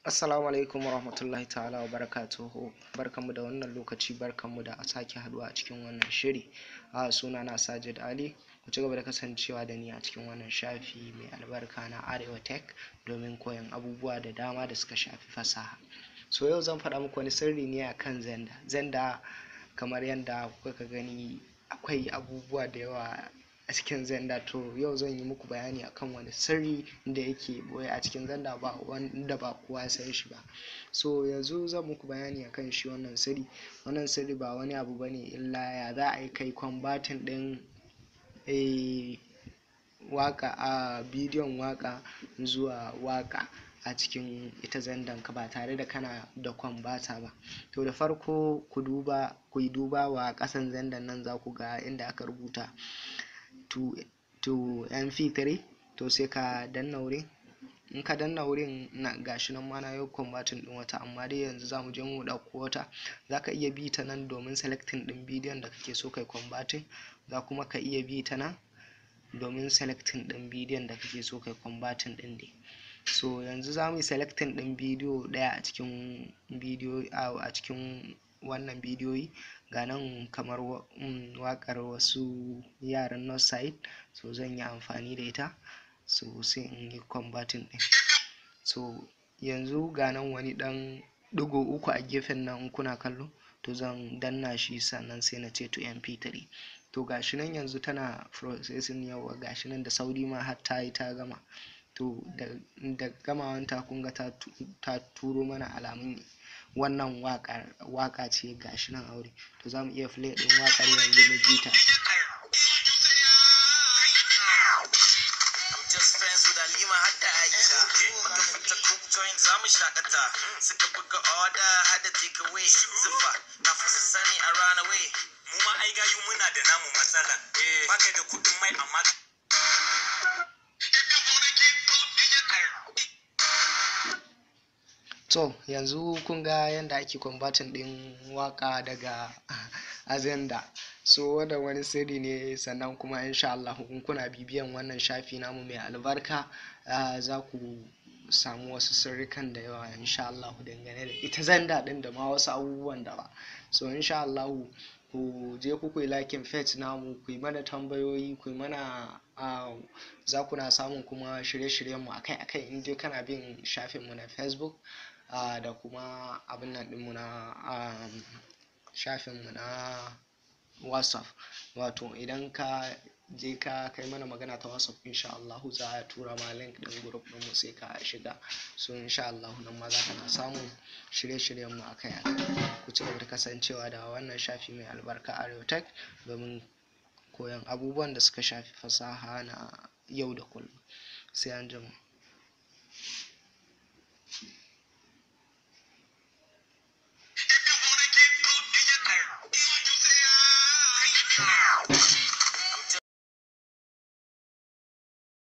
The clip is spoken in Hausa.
Assalamu alaikum warahmatullahi ta'ala wa barakatuhu. Barkanmu da wannan lokaci, barkanmu da sake haduwa a cikin wannan shiri. A suna na Sajid Ali. Ku ci gaba da kasancewa da ni a cikin wannan shafi mai albarka na Arewa Tech domin koyon abubuwa da dama da suka shafi fasaha. So yau zan faɗa muku wani sirri ne akan Xender. Xender, kamar yadda kuka gani, akwai abubuwa da yawa a cikin Xender. To yau zan yi muku bayani akan wani sirri da yake ɓoye a cikin Xender ba wanda ba kowa ya san shi ba. So yanzu zan muku bayani akan shi wannan sirri. Wannan sirri ba wani abu bane illa ya za a yi kai converting ɗin waƙa, a bidiyon waƙa zuwa waƙa a cikin ita Xender ka ba tare da kana da converter ba. To da farko ku duba, ku yi duba wa ƙasan Xender nan, za ku ga inda aka rubuta to MP3. To sai ka danna wurin. In ka danna wurin na, gashi nan ma na yi converting ɗin wata, amma dai yanzu za mu je mu ɗauko wata. Za ka iya bi ta nan domin selecting ɗin bidiyon da kake so kai converting, za kuma ka iya bi ta nan domin selecting ɗin bidiyon da kake so kai converting ɗin dai. So yanzu za mu yi selecting ɗin bidiyo ɗaya a cikin bidiyo, a cikin wannan bidiyoyi. Ga nan kamar waƙar wasu yaran Northside. So zan yi amfani da ita, so sai in yi converting ɗin. So yanzu ga nan wani ɗan ɗigo uku a gefen nan in kuna kallo, to zan danna shi, sannan sai na ce to MP3. To gashi nan yanzu tana processing. Yauwa, gashi nan da sauri ma har ta yi ta gama. To da gamawanta, kun ga ta turo mana alamun wannan waƙar waƙa ce. Gashi nan aure. To za mu iya play ɗin waƙar yanzu mu ji ta. Just friends with Halima har da Aisha. Muka fita cook joint za mu shakata. Suka buga order har da take away. Zufa na fusa sani a run away. Mu ma ai gayu muna da namu matsalan. Baka da kuɗin mai amma To yanzu kun ga yanda ake converting ɗin waƙa daga a Xender. So wannan wani sirri ne. Sannan kuma insha Allah in kuna bibiyan wannan shafi namu mai albarka, za ku samu wasu sirrikan da yawa insha Allah dangane da ita Xender ɗin da ma wasu abubuwan da ba. So insha Allah ku je ku yi liking page namu, ku yi mana tambayoyi, ku yi mana, za ku na samun kuma shirye-shiryen mu akai-akai in dai kana bin shafin mu na Facebook da kuma abin nan ɗinmu na shafin mu na WhatsApp. Wato idan ka je ka kai mana magana ta WhatsApp, insha Allah za a tura ma link ɗin group ɗinmu, sai ka shiga. So insha Allah nan ma za ka na samun shirye-shiryen mu akai-akai. Ku ci gaba da kasancewa da wannan shafi mai albarka, Arewa Tech, domin koyon abubuwan da suka shafi fasaha na yau da kullum. Sai anjima.